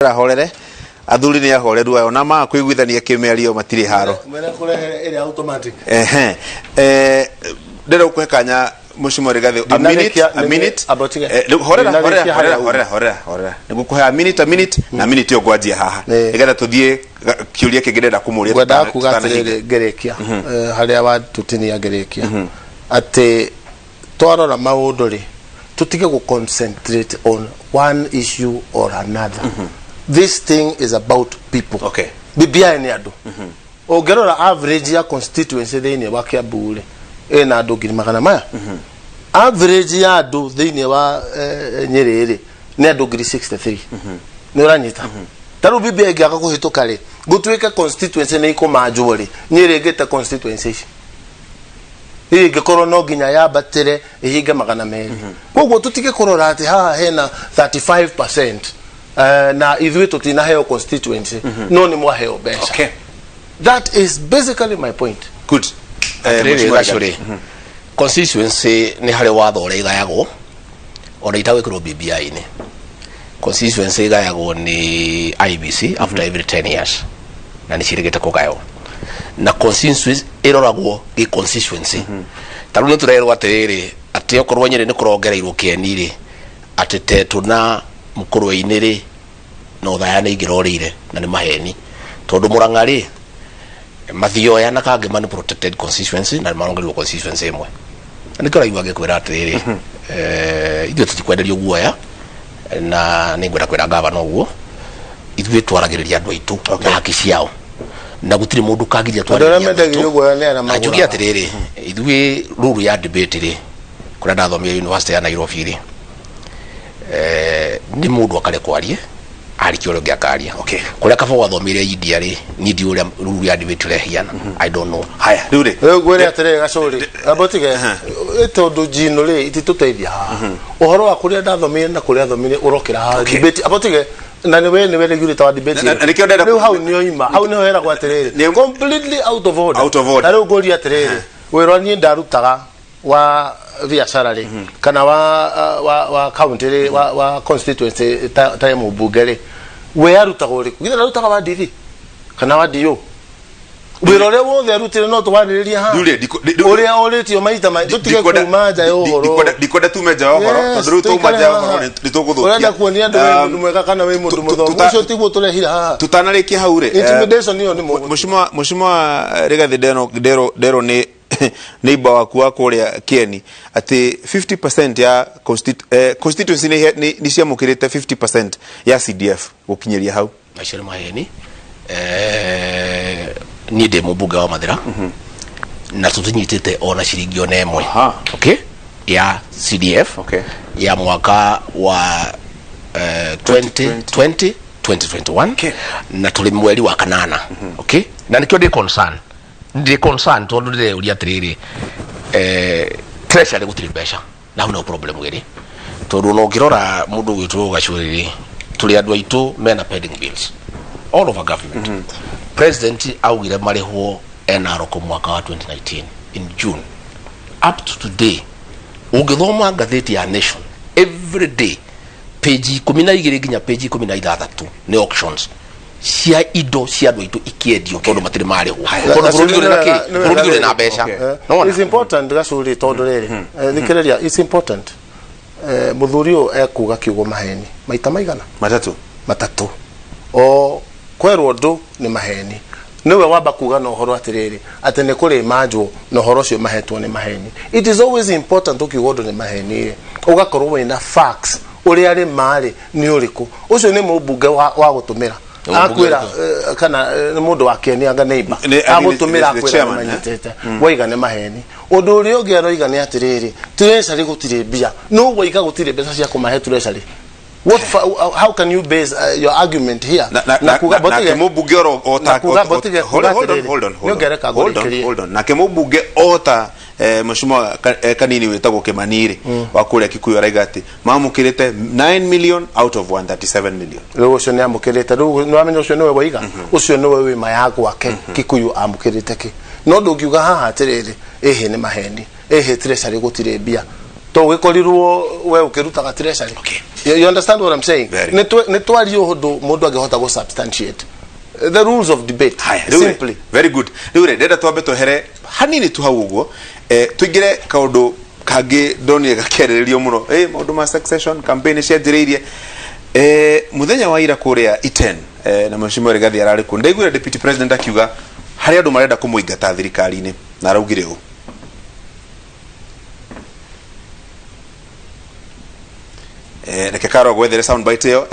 Ahorere athuri nĩ ahoreru ayo na maga kũiguithania kĩmĩario matirĩ haro. Mwene kũrehe ĩrĩa automatic. Ehe, ndĩrenda gũkũhe kanya, Mheshimiwa Rigathi, a minute, a minute. Abotige. Rĩu horera, horera. Ndinarĩkia Horera. harĩa. Horera, horera, horera, nĩgũkũhe a minute, a minute na minute ĩyo ngwanjia haha nĩgetha tũthiĩ kĩũria kĩngĩ ndĩrenda kũmũria. Ngwendaga kuga Tutanahinga. atĩrĩrĩ, ngĩrĩkia harĩa watutinia, ngĩrĩkia atĩ twarora maũndũ rĩ, tũtige gũ concentrate on one issue or another. This thing is about people. BBI nĩ andũ. Ũngĩrora average ya constituency thĩinĩ wa Kiambu rĩ, ĩna andũ 400,000 maya. Average ya andũ thĩinĩ wa Nyĩrĩ rĩ, nĩ andũ 63,000. Nĩ ũranyita? Ta rĩu BBI ĩngĩaga kũhĩtũka rĩ, gũtuĩke constituency nĩ ikũmanjwo rĩ, Nyĩrĩ ĩngĩte constituency ici ĩngĩkorwo no nginya yambatĩre ĩhinge 200. Koguo tũtige kũrora atĩ haha hena 35% na ithuĩ tũtinaheo constituency, no nĩ mwaheo mbeca. That is basically my point. Good. Rĩrĩ Mheshimiwa gacũrĩ Rigathi. Constituency nĩ harĩ watho ũrĩa igayagwo ona itagwĩkĩrwo BBI-inĩ. Constituency igayagwo nĩ IEBC after every 10 years na nĩ ciĩrĩgĩte kũgaywo, na constituency ĩroragwo gĩ constituency. Ta rĩu nĩ tũrerwo atĩrĩrĩ, atĩ okorwo Nyĩrĩ nĩ kũrongereirwo kĩeni rĩ, atĩ Tetũ na Mũkũrwe-inĩ rĩ na Othaya nĩ ingĩrorĩire, na nĩ maheni, tondũ Mũrang'a rĩ, Mathioya na Kangema nĩ protected constituency na marongereirwo constituency ĩmwe. Na nĩkĩo ũraigua ngĩkwĩra atĩrĩrĩ, ithuĩ tũtikwenderio guoya, na nĩ ngwenda kwĩra gavana ũguo, ithuĩ twaragĩrĩria andũ aitũ na haki ciao, na gũtirĩ mũndũ kangiria. Andũ arĩa mendagĩrio guoya nĩ arĩa Na njuge magũraga. atĩrĩrĩ, ithuĩ ruru ya debate rĩ, kũrĩa ndathomire university ya Nairobi rĩ, nĩ mũndũ akarekwo arie, arikia ũrĩa ũngĩ akaria. Kũrĩa kaba gwathomire India rĩ, niĩ ndiũĩ ũrĩa ruru ya debate ũrĩa ĩhiana. I don't know. Haya, rĩu rĩ, Rĩu ngwĩre atĩrĩrĩ, gacũrĩ, amba ũtige tondũ njino rĩ ititũteithia haha. Ũhoro wa kũrĩa ndathomire na kũrĩa athomire ũrokĩra haha debate, amba ũtige, na nĩwe nĩwe regulator wa debate. Na nĩkĩo ndĩrenda. Rĩu hau nĩoima, hau nĩho heragwo atĩrĩrĩ, completely out of order. Out of order. Na rĩu ngũria atĩrĩrĩ, wĩra niĩ ndarutaga wa biacara rĩ, kana wa county rĩ, wa constituency ta ya mũmbunge rĩ, we arutaga ũrĩkũ? Githĩ ndarutaga wa DV kana wa DO? Wĩra ũrĩa wothe arutire no twarĩrĩria haha. Rĩu rĩ, Ũrĩa ũrĩtio maita maingĩ, tũtige kuma nja ya ũhoro. Ndikwenda tume nja ya ũhoro, Yes, tondũ rĩu twauma nja ya tũikare ũhoro haha. nĩ tũgũthũkia. Ũrenda kuonia andũ wĩ mũndũ mwega kana wĩ mũndũ mũthomu? Ũcio tiguo tũrehire haha. Tutanarĩkia hau rĩ, Intimidation ĩyo nĩ mũgũtũ. Mheshimiwa Rigathi, ndero nĩ neighbor waku wa kũrĩa Kieni atĩ 50% ya constituency nĩ ciamũkĩrĩte 50% ya CDF gũkinyĩria hau. Macio nĩ maheni. Niĩ ndĩ mũmbunge wa Mathĩra na tũtinyitĩte ona ciringi ona ĩmwe. Okay, ya CDF ya mwaka wa 2020 2021 na tũrĩ mweri wa kanana. Okay, na nĩkĩo ndĩ concern, ndĩ concern tondũ ndĩreuria atĩrĩrĩ, treasury gũtirĩ mbeca, na hau no problem ĩrĩ, tondũ ona ũngĩrora mũndũ ũgwĩtwo Gacũrĩ rĩ, tũrĩ andũ aitũ mena pending bills all over government. President augire marĩhwo NROK mwaka wa 2019 in June. Up to today, ũngĩthoma ngathĩti ya Nation every day, page 12 nginya page 16 nĩ auctions cia indo cia andũ aitũ ikĩendio, tondũ matirĩ marĩhwo, tondũ bũrũri ndũrĩ na kĩ, bũrũri ndũrĩ na mbeca. Nĩwona? It's important, gacũrĩ, tondũ rĩrĩ, thikĩrĩria, it's important. Mũthuri ũyũ ekuga kiugo maheni maita maigana? Matatũ. Matatũ. O kwerwo ũndũ nĩ maheni, nĩwe wamba kuga na ũhoro atĩrĩrĩ, atĩ nĩ kũrĩ manjwo na ũhoro ũcio mahetwo nĩ maheni. It is always important, ũkiuga ũndũ nĩ maheni rĩ, ũgakorwo wĩna facts ũrĩa rĩ marĩ nĩ ũrĩkũ. Ũcio nĩ mũmbunge wa gũtũmĩra. Nĩ mũmbunge. Akwĩra kana nĩ mũndũ wa kĩeni anga neighbor. I mean, agũtũmĩra the akwĩra chairman, eh? nĩmanyitĩte, waiga nĩ maheni. Ũndũ ũrĩa ũngĩ aroiga nĩ atĩrĩrĩ, treasury gũtirĩ mbia. No waiga gũtirĩ mbeca cia kũmahe treasury. How can you base your argument here? Na nake mũmbunge oro ota Na kuga botige hold on, kuga hold on, atĩrĩrĩ, hold on, hold on. nĩũngereka Hold on, ngũrĩkĩrie. hold on. Nake mũmbunge ota mheshimiwa Kanini wĩtagwo Kimani rĩ, wa kũrĩa Kikuyu, araiga atĩ mamũkĩrĩte 9 million out of 137 million. Rĩu ũcio nĩ amũkĩrĩte, rĩu nĩwamenya ũcio nĩwe waiga, ũcio nĩwe wĩ ma ya gwake Kikuyu amũkĩrĩte kĩ. No ndũngiuga haha atĩrĩrĩ, ĩhĩ nĩ maheni, ĩhĩ treasury gũtirĩ mbia. To ũgĩkorirwo we ũkĩrutaga treasury. Okay. You understand what I'm saying? Very. Nĩ twarie ũndũ mũndũ angĩhota gũ substantiate the rules of debate. Haya, rĩu rĩ, simply. Very good. Rĩu rĩ, ndĩrenda twambe twehere hanini tu hau ũguo, tũingĩre kaũndũ kangĩ ndonire gakĩarĩrĩrio mũno, maũndũ ma succession campaign cianjĩrĩirie mũthenya wa ira kũrĩa Iten, na mheshimiwa Rigathi ararĩ kuo. Ndaiguire deputy president akiuga harĩ andũ marenda kũmũingata thirikari-inĩ, na araugire ũũ. Reke karo gwethere soundbite ĩyo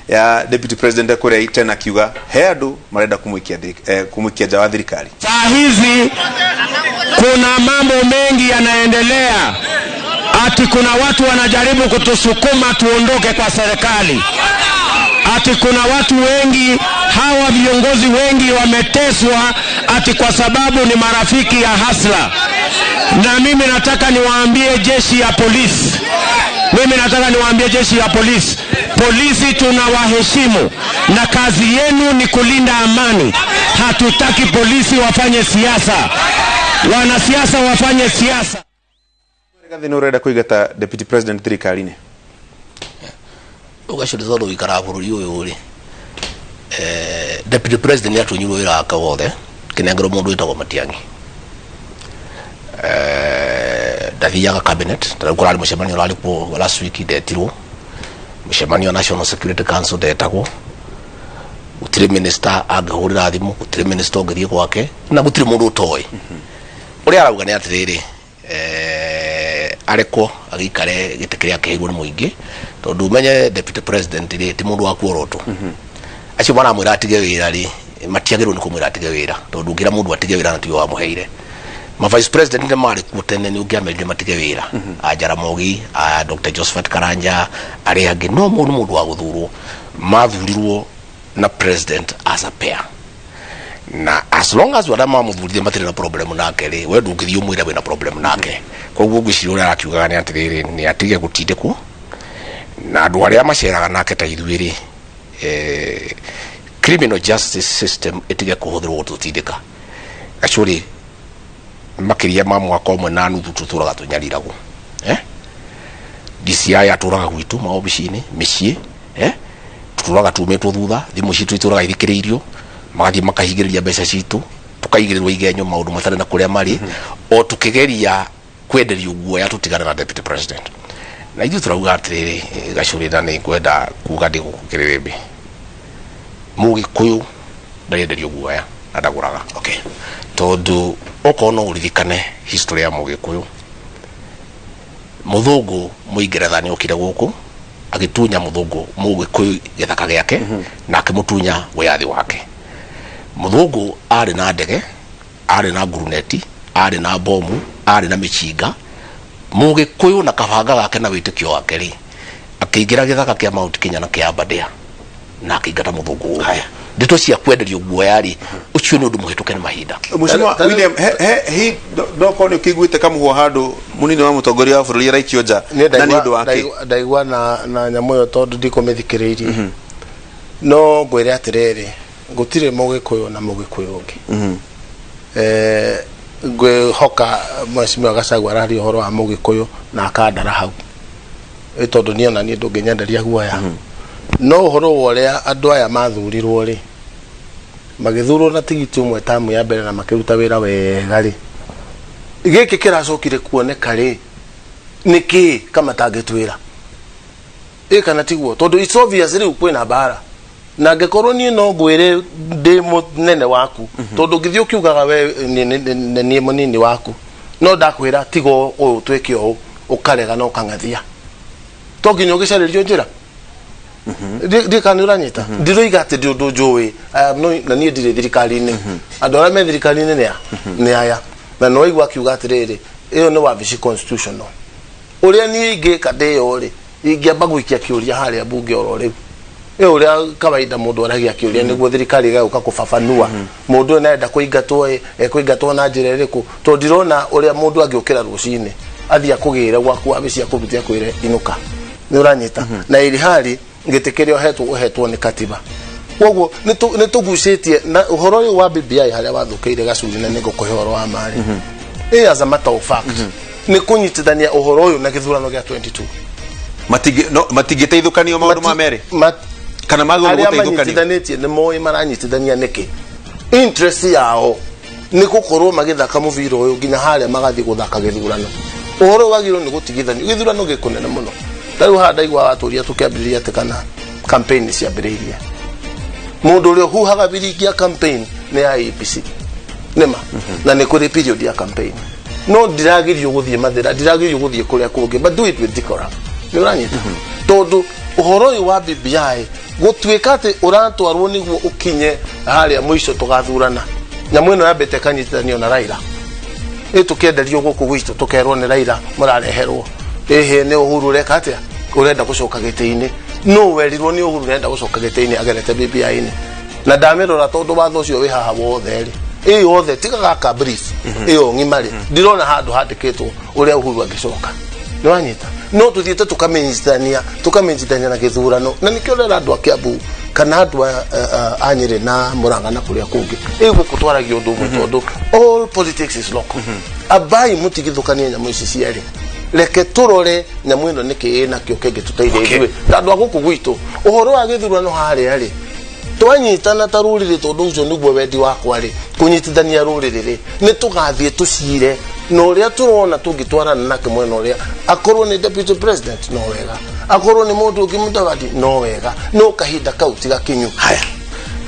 ya deputy president kũrĩa Iten akiuga he andũ marenda kũmũikia nja wa thirikari. Saa hizi kuna mambo mengi yanaendelea, ati kuna watu wanajaribu kutusukuma tuondoke kwa serikali, ati kuna watu wengi, hawa viongozi wengi wameteswa ati kwa sababu ni marafiki ya hasla. Na mimi nataka niwaambie jeshi ya polisi, mimi nataka niwaambie jeshi ya polisi, polisi tunawaheshimu na kazi yenu ni kulinda amani. Hatutaki polisi wafanye siasa, wanasiasa wafanye siasa. Rigathi nĩ ũrenda kũingata deputy president thirikari-inĩ? Ũgacio tondũ wĩikaraga bũrũri ũyũ rĩ, deputy president nĩatunyirwo wĩra wake wothe kĩnengerwo mũndũ wĩtagwo Matiang'i. Ndathiaga cabinet, ta rĩu kũrarĩ mũcemanio ũrarĩ kuo last week, ndetirwo mũcemanio wa National Security Council, ndetagwo. Gũtirĩ minister angĩhũrĩra thimũ, gũtirĩ minister ũngĩthiĩ gwake, na gũtirĩ mũndũ ũtoĩ. Ũrĩa arauga nĩ atĩrĩrĩ, arekwo agĩikare gĩtĩ kĩrĩa akĩheirwo nĩ mũingĩ, tondũ ũmenye deputy president rĩ ti mũndũ wa kuorotwo. Acio maramwĩra atige wĩra rĩ, matiagĩrĩirwo nĩ kũmwĩra atige wĩra, tondũ ũngĩra mũndũ atige wĩra na tiwe wamũheire. Ma vice president nĩ marĩ kuo tene, nĩ ũngĩamerire matige wĩra, a Jaramogi, a Dr. Josephat Karanja, arĩa angĩ, no mũndũ mũndũ wa gũthurwo mathurirwo na president as a pair, na as long as arĩa mamũthurire matirĩ na problem nake rĩ, we ndũngĩthiĩ ũmwĩre wĩna problem nake. Koguo ngwĩciria ũrĩa arakiugaga nĩ atĩrĩrĩ, nĩ atige gũtindĩkwo na andũ arĩa maceraga nake ta ithuĩ rĩ, criminal justice system ĩtige kũhũthĩrwo gũtũtindĩka. Gacũrĩ makĩria ma mwaka ũmwe na nuthu tũtũraga tũnyariragwo, DCI atũraga gwitũ maobici-inĩ mĩciĩ, tũtũraga tumĩtwo thutha, thimũ citũ itũraga ithikĩrĩirio, magathiĩ makahingĩrĩria mbeca citũ, tũkaigĩrĩrwo igenyo maũndũ matarĩ na kũrĩa marĩ, o tũkĩgeria kwenderio guoya tũtigane na deputy president. Na ithuĩ tũrauga atĩrĩrĩ, Gacũrĩ, na nĩ ngwenda kuga ndĩ gũkũ kĩrĩrĩmbĩ, Mũgĩkũyũ ndarenderio guoya na ndagũraga. Tondũ okorwo no ũririkane history ya Mũgĩkũyũ, mũthũngũ Mũingeretha nĩ okire gũkũ agĩtunya mũthũngũ Mũgĩkũyũ gĩthaka gĩake na akĩmũtunya wĩyathi wake. Mũthũngũ arĩ na ndege, arĩ na nguruneti, arĩ na bomu, arĩ na mĩcinga. Mũgĩkũyũ na kabanga gake na wĩtĩkio wake rĩ, akĩingĩra gĩthaka kĩa Mount Kenya na kĩa Aberdare na akĩingata mũthũngũ gũkũ. Ndeto cia kwenderio guoya rĩ, ũcio nĩ ũndũ mũhĩtũke nĩ mahinda. Mheshimiwa William, he ndokorwo nĩ ũkĩiguĩte kamũhwa handũ mũnini wa mũtongoria wa bũrũri araikio nja Niĩ na nĩ ũndũ wa kĩ? Ndaigua na nyamũ ĩyo tondũ ndikũmĩthikĩrĩirie, no ngwĩre atĩrĩrĩ, gũtirĩ Mũgĩkũyũ na Mũgĩkũyũ ũngĩ. Ngwĩhoka Mheshimiwa Gachagua araria ũhoro wa Mũgĩkũyũ na akandara hau. Tondũ niĩ ona niĩ ndũngĩnyenderia guoya, no ũhoro wa ũrĩa andũ aya mathurirwo rĩ, magĩthurwo na tigiti ũmwe tamu ya mbere na makĩruta wĩra wega rĩ, gĩkĩ kĩracokire kuoneka rĩ nĩ kĩ kama tangĩtwĩra ĩ kana tiguo? Tondũ it's obvious rĩu kwĩna mbara, na angĩkorwo niĩ no ngwĩre ndĩ mũnene waku, tondũ ngĩthiĩ ũkiugaga we nĩ niĩ mũnini waku, no ndakwĩra tigo ũyũ twĩke ũũ, ũkarega na ũkang'athia, to nginya ũgĩcarĩrio njĩra. Ndiĩ kana nĩ ũranyita. Ndiroiga atĩ ndi ũndũ njũĩ. I have na niĩ ndirĩ thirikari-inĩ. Andũ arĩa me thirikari-inĩ nĩ a nĩ aya, na nĩ waigua akiuga atĩrĩrĩ, ĩyo nĩ wabici constitutional. Ũrĩa niĩ ingĩka ndĩyo rĩ, ingĩamba gũikia kĩũria harĩa mbunge oro rĩu, ĩ ũrĩa kawaida mũndũ aragia kĩũria nĩguo thirikari ĩgagũka kũbabanua mũndũ ũyũ nĩarenda kũingatwo, ĩ ekũingatwo na njĩra ĩrĩkũ? Tondũ ndirona ũrĩa mũndũ angĩũkĩra rũcinĩ athiĩ akũgĩre gwaku wabici akũrute akwĩre inũka. Nĩ ũranyita? Na ĩrĩ harĩ gĩtĩ kĩrĩa ũhetwo, ũhetwo nĩ katiba. Koguo nĩ tũgucĩtie na ũhoro ũyũ wa BBI harĩa wathũkĩire gacuri, na nĩ ngũkũhe ũhoro wa marĩ ĩ as a matter of fact. Nĩ kũnyitithania ũhoro ũyũ na gĩthurano gĩa 22. Matingĩteithũkanio maũndũ ma merĩ kana magĩrĩirwo Arĩa gũteithũkanio. Manyitithanĩtie nĩ moĩ maranyitithania nĩkĩ. Interest yao nĩ gũkorwo magĩthaka mũbira ũyũ nginya harĩa magathiĩ gũthaka gĩthurano. Ũhoro wagĩrĩirwo nĩ gũtigithanio gĩthurano gĩkũnene mũno. Ta rĩu haha ndaigua watũria tũkĩambĩrĩria atĩ kana campaign ciambĩrĩirie, mũndũ ũrĩa ũhuhaga biringi ya campaign nĩ IEBC nĩma, na nĩ kũrĩ period ya campaign, no ndiragirio gũthiĩ mathĩra, ndiragirio gũthiĩ kũrĩa kũngĩ, but do it with decorum. Nĩ ũranyita? Tondũ ũhoro ũyũ wa BBI gũtuĩka atĩ ũratwarwo nĩguo ũkinye harĩa mũico tũgathurana, nyamũ ĩno yambĩte ĩkanyitithanio na Raila. Ĩ tũkĩenderio gũkũ gwitũ, tũkerwo nĩ Raila mũrareherwo, ĩhĩ nĩ Uhuru ũreka atĩa, ũrenda gũcoka gĩtĩ-inĩ. No werirwo nĩ Uhuru ũrenda gũcoka gĩtĩ-inĩ agerete BBI-inĩ, na ndamĩrora tondũ watho ũcio wĩ haha wothe rĩ, ĩ yothe tiga gaka brief ĩyo ng'ima rĩ, ndirona handũ handĩkĩtwo ũrĩa Uhuru angĩcoka. Nĩ wanyita? No tũthiĩte tũkamĩnyitithania na gĩthurano, na nĩkĩo rera andũ a Kiambu kana andũ a Nyĩrĩ na Mũrang'a na kũrĩa kũngĩ ĩ gũkũ twaragia ũndũ ũmwe, tondũ all politics is local. Abai mũtigithũkanie nyamũ ici cierĩ. Reke tũrore nyamũ ĩno nĩkĩ ĩnakĩo kĩngĩtũteithia ithuĩ ta andũ a gũkũ gwitũ. Ũhoro wa gĩthurano harĩa rĩ, twanyitana ta rũrĩrĩ, tondũ ũcio nĩguo wendi wakwa rĩ, kũnyitithania rũrĩrĩ rĩ, nĩ tũgathiĩ tũcire na ũrĩa tũrona tũngĩtwarana nake mwena ũrĩa, akorwo nĩ deputy president no wega, akorwo nĩ mũndũ ũngĩ mũtawadi no wega, no kahinda kau ti gakinyu. Haya,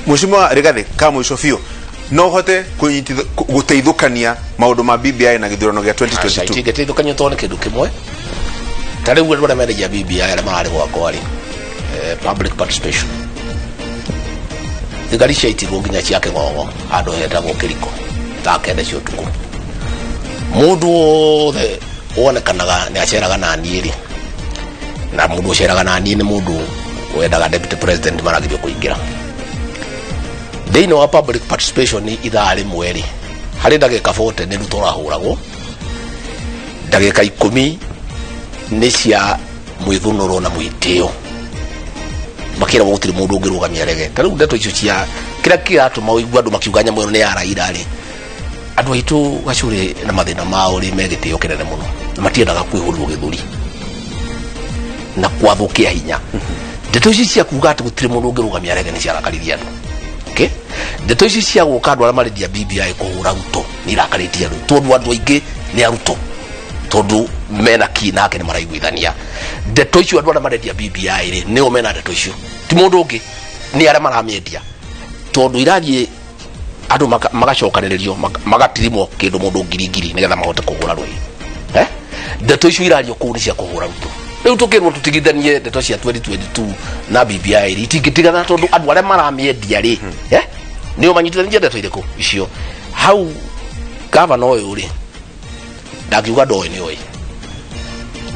Mheshimiwa Rigathi, ka mũico biũ, no ũhote gũteithũkania maũndũ ma BBI na gĩthurano gĩa 2022? Itingĩteithũkanio tondũ nĩ kĩndũ kĩmwe. Ta rĩu andũ arĩa mendagia BBI arĩa mararĩ gwakwa rĩ, public participation, thigari ciaitirwo nginya cia kĩng'ong'o handũ hetagwo kĩriko thaa 9 cia ũtukũ. Mũndũ wothe wonekanaga nĩ aceraga na niĩ rĩ, na mũndũ ũceraga na niĩ nĩ mũndũ wendaga deputy president maragirio kũingĩra thĩinĩ wa public participation. Ithaa rĩmwe rĩ, harĩ ndagĩka 40 nĩ Ruto ũrahũragwo, ndagĩka 10 nĩ cia mwĩthũnũro na mwĩtĩo, makĩragwo gũtirĩ mũndũ ũngĩrũgamia rege. Ta rĩu ndeto icio cia kĩrĩa kĩratũma ũigue andũ makiuga nyamũ ĩno nĩ ya Raila rĩ, andũ aitũ gacũrĩ na mathĩna mao rĩ, me gĩtĩo kĩnene mũno na matiendaga kwĩhũrĩrwo gĩthũri na kwathwo kĩa hinya. Ndeto ici cia kuga atĩ gũtirĩ mũndũ ũngĩrũgamia rege nĩ ciarakaririe andũ. Okay, ndeto ici cia gũka andũ arĩa marendia BBI kũhũra Ruto nĩ irakarĩtie andũ, tondũ andũ aingĩ nĩ a Ruto, tondũ mena ki nake nĩ maraiguithania. Ndeto icio andũ arĩa marendia BBI rĩ, nĩo mena ndeto icio, ti mũndũ ũngĩ, nĩ arĩa maramĩendia, tondũ irathiĩ andũ magacokanĩrĩrio magatirimwo kĩndũ mũndũ ngiri ngiri nĩgetha mahote kũhũra rũhĩ. Eh? Ndeto icio irario kũu nĩ cia kũhũra Ruto. Rĩu tũkĩrwo tũtigithanie ndeto cia 2022 na BBI rĩ, itingĩtigana, tondũ andũ arĩa maramĩendia rĩ, eh? Nĩo manyitithanĩtie ndeto irĩkũ icio hau. Gavana ũyũ rĩ, ndakiuga ndoĩ, nĩ oĩ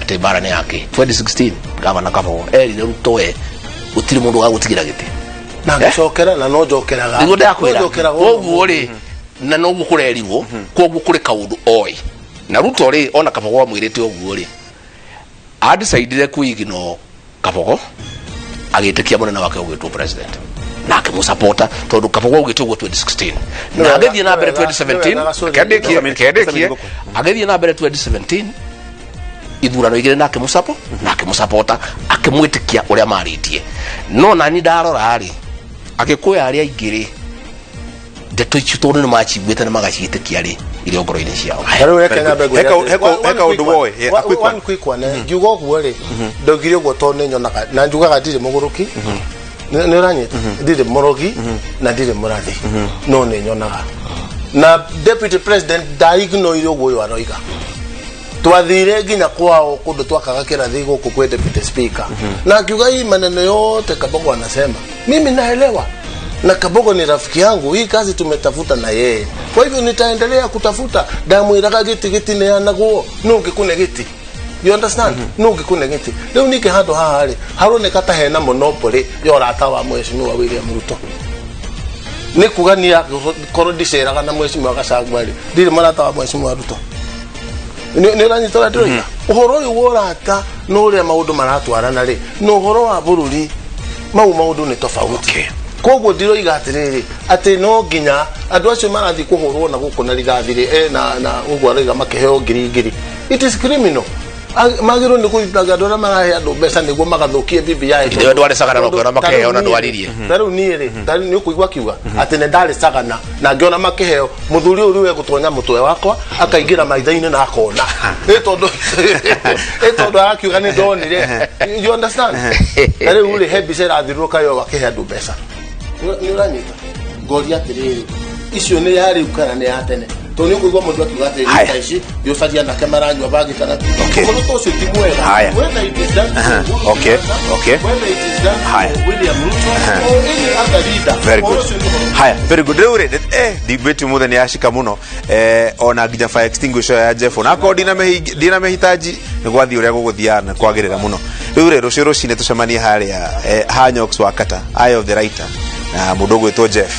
atĩ mbara nĩ yake. 2016 gavana Kabogo erire Ruto, we gũtirĩ mũndũ ũgagũtigĩra gĩtĩ. Na ngĩcokera na no njokeraga. Nĩguo ndakwĩra. No njokeraga. Koguo rĩ, na noguo kũrerirwo, koguo kũrĩ kaũndũ oĩ na Ruto rĩ, ona Kabogo amwĩrĩte ũguo rĩ, adecidire kũigino Kabogo, agĩtĩkia mũnene wake ũgwĩtwo president na akĩmũsapota, tondũ Kabogo augĩte ũguo 2016 na agĩthiĩ na mbere 2017. Kendĩkie, kendĩkie. Agĩthiĩ na mbere 2017 ithurano igĩrĩ na akĩmũsapo na akĩmũsapota, akĩmwĩtĩkia ũrĩa marĩtie. No nani ndarora rĩ, agĩkũya arĩa aingĩ rĩ, ndeto icio tondũ nĩ maciguĩte na magaciĩtĩkia rĩ, irĩ ngoro-inĩ ciao. Ta rĩu reke nyambe ngwĩre atĩrĩ. Heka One ũndũ quick one. woe. Yeah, a quick one. One quick one, eh. Ngiuga ũguo rĩ, ndaugire ũguo tondũ nĩ nyonaga na njugaga ndirĩ mũgũrũki. Nĩ ũranyita? Ndirĩ mũrogi na ndirĩ mũrathi, no nĩ nyonaga na deputy president ndaignoire ũguo ũyũ aroiga. Twathire nginya kwao kundu twakaga kĩrathi gũkũ kwĩ deputy speaker, na akiuga hii maneno yote Kabogo anasema mimi naelewa, na Kabogo ni rafiki yangu, hii kazi tumetafuta na yeye, kwa hivyo nitaendelea kutafuta. Ndamwiraga gĩtĩ gĩtineanagwo, no ngĩkune gĩtĩ, you understand? No ngĩkune gĩtĩ. Rĩu ningĩ handũ haha rĩ, haroneka ta hena monopoly ya ũrata wa Mheshimiwa William Ruto. Nĩ kuga niĩ korwo ndiceraga na Mheshimiwa Gachagua rĩ, ndirĩ mũrata wa Mheshimiwa Ruto. Nĩ ũranyita ũrĩa ndĩroiga? Ũhoro ũyũ wa ũrata na ũrĩa maũndũ maratwarana rĩ, na ũhoro wa bũrũri, mau maũndũ nĩ tofauti. Koguo ndiroiga atĩrĩrĩ atĩ no nginya andũ acio marathiĩ kũhũrwo na gũkũ na rithathi rĩ, na ũguo aroiga makĩheo ngiri ngiri. It is criminal. Magĩrĩirwo nĩ kũnyitaga andũ arĩa marahe andũ mbeca nĩguo magathũkie BBI. Ithe ndwarĩ Sagana na ũkĩona makĩheo na ndwaririe. Ta rĩu niĩ rĩ, ta rĩu nĩ ũkũigua akiuga atĩ nĩ ndarĩ Sagana na ngĩona makĩheo. Mũthuri ũyũ rĩu egũtonya mũtwe wakwa akaingĩra maitho-inĩ na akona, ĩ tondũ arakiuga nĩ ndonire. You understand? Ta rĩu rĩ, he mbica ĩrathirũrũka yo akĩhe andũ mbeca. Nĩ ũranyita? Ngoria atĩrĩrĩ, icio nĩ ya rĩu kana nĩ ya tene? Tondũ nĩ ũkũigua mũndũ akiuga atĩrĩ, Haya. ta ici thiĩ ũcarie anake maranyua bangi kana Okay. ũhoro ta ũcio ti mwega. Haya. Whether it is done to Uhuru Kenyatta, whether it is done Haya. to William Ruto or any other leader, Very good. ũhoro ũcio nĩ ũhoro. Haya, very good. Rĩu rĩ, debate mũthenya nĩ yacika mũno, ona nginya fire extinguisher ya Jeff na akorwo ndinamĩhitaji nĩ gwathiĩ ũrĩa gũgũthiaga na kwagĩrĩra mũno. Rĩu rĩ, rũciũ rũcinĩ tũcemanie harĩa Hanyox wa Kata, Eye of the Writer, na mũndũ ũgwĩtwo Jeff,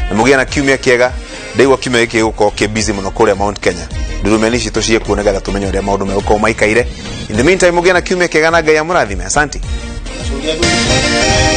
na mũgĩe na kiumia kĩega. Ndaigua kiumia gĩkĩ gĩgũkorwo kĩ busy mũno kũrĩa Mount Kenya. Ndurumeni ici tũciĩ kuo nĩgetha tũmenye ũrĩa maũndũ megũkorwo maikaire. In the meantime, mũgĩe na kiumia kĩega na Ngai amũrathime. Asante. Nacuria thutha.